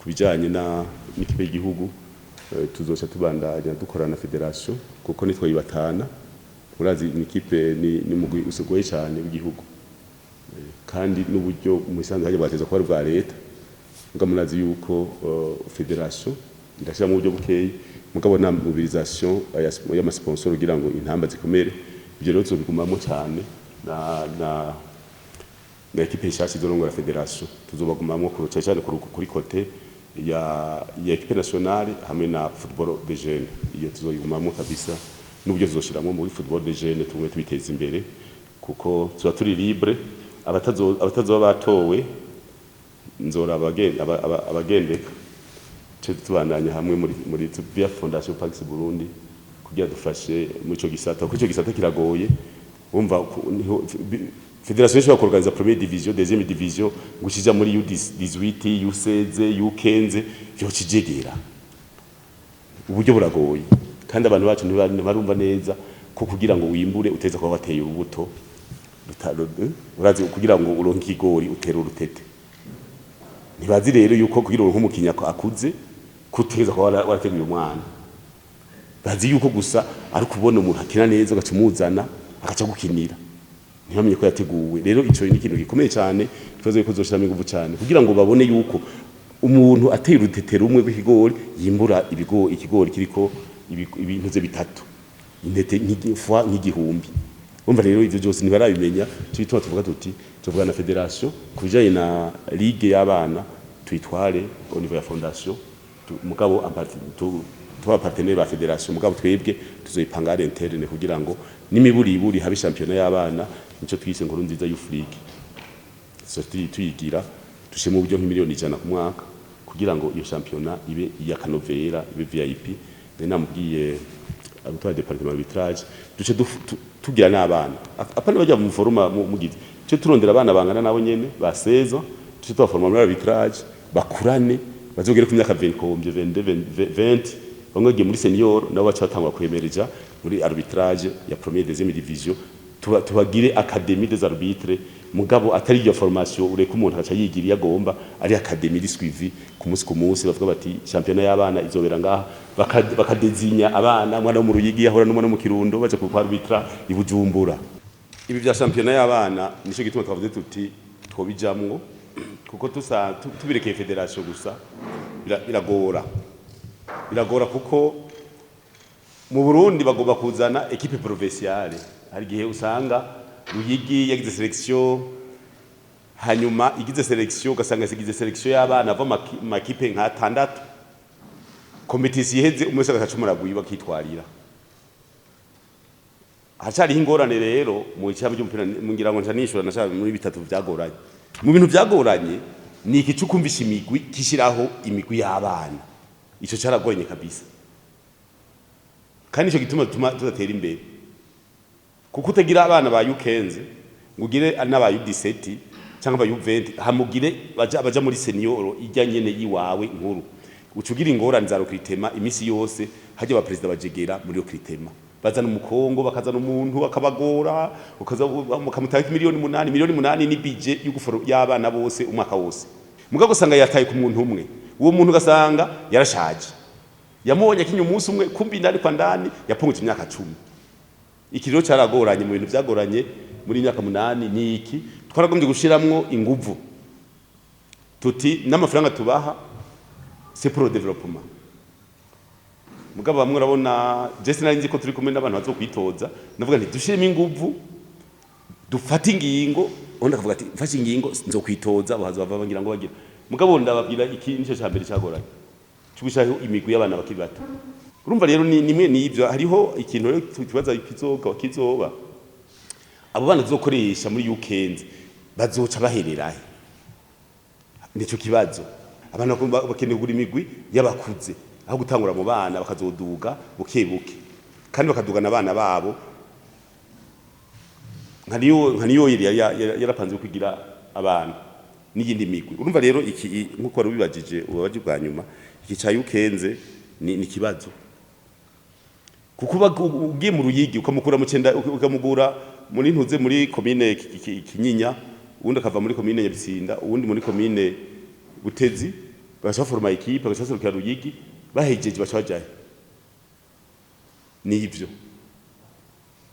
Ku bijanye na n'ikipe y'igihugu, tuzoca tubandanya dukorana na fédération, kuko nitwe yibatana. Murazi ni ikipe ni mugwi usogoye cyane w'igihugu, kandi n'uburyo mu isanzwe hajya bwateza kuba ari ubwa leta. Muga murazi yuko fédération irashyira mu buryo bukeyi, mugabo na mobilisation y'ama sponsor kugira ngo intamba zikomere. Ibyo rero tuzobigumamo cyane na équipe nshasha izorongora fédération, tuzobagumamwo cyane cyane kuri côté ya équipe nationale hamwe na football des jeunes. Iyo tuzoyigumamwo kabisa, n'uburyo tuzoshiramo muri football des jeunes, tumwe tubiteza imbere, kuko tuba turi libre. Abatazoba batowe nzora abagendeka tuje tubandanya hamwe muri via Fondation Pax Burundi kugira dufashe muri ico gisata, kuko ico gisata kiragoye. Wumva fédération ishobora kuorganiza première division, deuxième division, gushija muri U18, U16, U15, vyokijegera. Uburyo buragoye, kandi abantu bacu ntibarumva neza ko kugira ngo wimbure uteza kuba wateye urubuto. Urazi, kugira ngo uronke ikigori utera urutete. Ntibazi rero yuko kugira uronke umukinnyi akuze kuteza kuba warateguye umwana. Bazi yuko gusa ari ukubona umuntu akina neza ugaca umuzana agaca gukinira, ntibamenye ko yateguwe. Rero ico ni ikintu gikomeye cyane twaze yuko zoshiramo ingufu cyane kugira ngo babone yuko umuntu ateye urutete rumwe rw'ikigori yimbura ibigori, ikigori kiriko ibintu ze bitatu, intete fois nk'igihumbi. Umva rero, ivyo byose ntibarabimenya. Tubituma tuvuga tuti tuvuga na fédération ku bijanye na ligue y'abana, tuyitware au niveau ya fondation, mugabo tuba partenaire ba fédération, mugabo twebwe tuzoyipanga à l'interne kugira ngo n'imiburiburi habe championnat y'abana. Nico twise Nkuru Nziza Youth League. So tuyigira dushemo uburyo nk'imiliyoni 100 ku mwaka kugira ngo iyo championnat ibe iy'akanovera, ibe VIP. Nari namubwiye abutwara département arbitrage, duce tugira n'abana, apana bajya mu foruma mugize, duce turondera abana bangana nabo nyene ba 16, duce tubaforma muri arbitrage, bakurane bazogere ku myaka 20 kombye 22, 20, bamwe bagiye muri senior, nabo baca batangura kwemereja muri arbitrage ya première, deuxième division. Tubagire académie des arbitres, mugabo atari iyo formation ureka umuntu agaca yigira iyo agomba, ari académie de suivi ku munsi ku munsi. Bavuga bati championnat y'abana izobera ngaha, bakadezinya abana, umwana wo mu Ruyigi ahora n'umwana wo mu Kirundo baje ku arbitra i Bujumbura. Ibi vya championnat y'abana nico gituma twavuze tuti twobijamwo, kuko tusa tubirekeye fédération gusa biragora, biragora, kuko mu Burundi bagomba kuzana équipe provinciale. Hari igihe usanga Ruyigi yagize sélection, hanyuma igize sélection ugasanga zigize sélection y'abana bava mu makipe nka atandatu. Compétition iheze, umwe wese agaca umuragwi bakitwarira. Hacariho ingorane rero mu cyaba cy'umupira. Ngira ngo nca nishura nashaka muri bitatu vyagoranye. Mu bintu vyagoranye ni iki cyo kumvisha imigwi kishiraho imigwi y'abana. Ico caragoranye kabisa, kandi ico gituma tuma tudatera imbere, kuko utagira abana ba U15 ngo ugire n'aba U17 cyangwa aba U20, hamugire baja muri senior ijya nyene yiwawe nkuru, uca ugira ingorane za recrutement imisi yose. Hajya aba président bajegera muri recrutement, bazana umukongo, bakazana umuntu akabagora, ukaza mukamutanga miliyoni 8. Miliyoni 8 ni budget y'uguforo y'abana bose umwaka wose, mugabo usanga yataye ku muntu umwe. Uwo muntu ugasanga yarashaje, yamubonye akinye umunsi umwe, kumbi indani kwa ndani yapungutse imyaka 10. Iki rero caragoranye. Mu bintu vyagoranye muri imyaka 8 ni iki: twaragombye gushiramwo inguvu, tuti n'amafaranga tubaha c'est pour le développement. Mugabo bamwe, urabona, je sinari nzi ko turi kumwe n'abantu bazokwitoza. Ndavuga nti dushiremo inguvu, dufate ingingo. Undi akavuga ati mfashe ingingo nzokwitoza, bahaza bava bagira ngo bagira. Mugabo ndababwira, iki nico ca mbere cagoranye cyo gushiraho imigwi y'abana bakiri bato. Urumva rero ni nimwe n'ivyo. Hariho ikintu rero tukibaza kizoga kizoba, abo bana tuzokoresha muri U15 bazoca bahererahe? Nico kibazo. Abantu bakeneye kugura imigwi y'abakuze aho gutangura mu bana, bakazoduga buke buke, kandi bakadugana abana babo. Nka niyo yari yarapanze kugira abana n'iyindi migwi. Urumva rero iki nkuko wari ubibajije ubabaji bwa nyuma, iki ca U15 ni kibazo, kuko ugiye mu Ruyigi ukamukura mu cenda, ukamugura muri ntuze muri komine Kinyinya, uwundi akava muri komine Nyabitsinda, uwundi muri komine Butezi. Bagaca baforoma équipe, bagaca baserukira Ruyigi, bahejeje baca bajayo. Nivyo,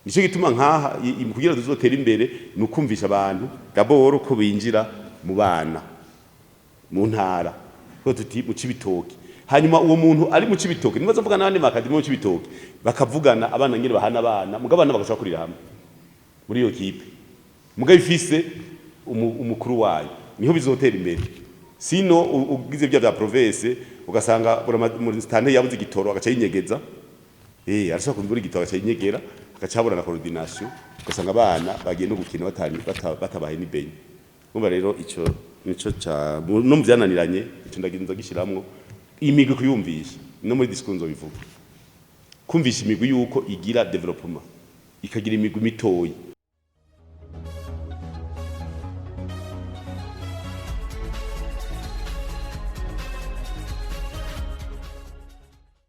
nico gituma nkaha kugira tuzotere imbere ni ukumvisha abantu d'abord ko binjira mu bana mu ntara, ko tuti mu Cibitoki. Hanyuma uwo muntu ari mu Cibitoki nibaza mvuga n'abandi ma académies mu Cibitoki, bakavugana abana ngene bahana abana, mugabo abana bagashobora kurira hamwe muri iyo kipe, mugabo ifise umukuru wayo, niho bizotera imbere. Sino ugize bya province, ugasanga muri stande yabuze igitoro, agaca yinyegeza. Arashobora kubura igitoro, agaca yinyegera, agaca habura na coordination, ugasanga abana bagiye no gukina batabaye n'ibenye. Umva rero, ico nico ca no mu vyananiranye, ico ndagenza gishiramwo imigwi kuyumvisha. No muri discours nzobivuga, kumvisha imigwi yuko igira développement, ikagira imigwi mitoyi.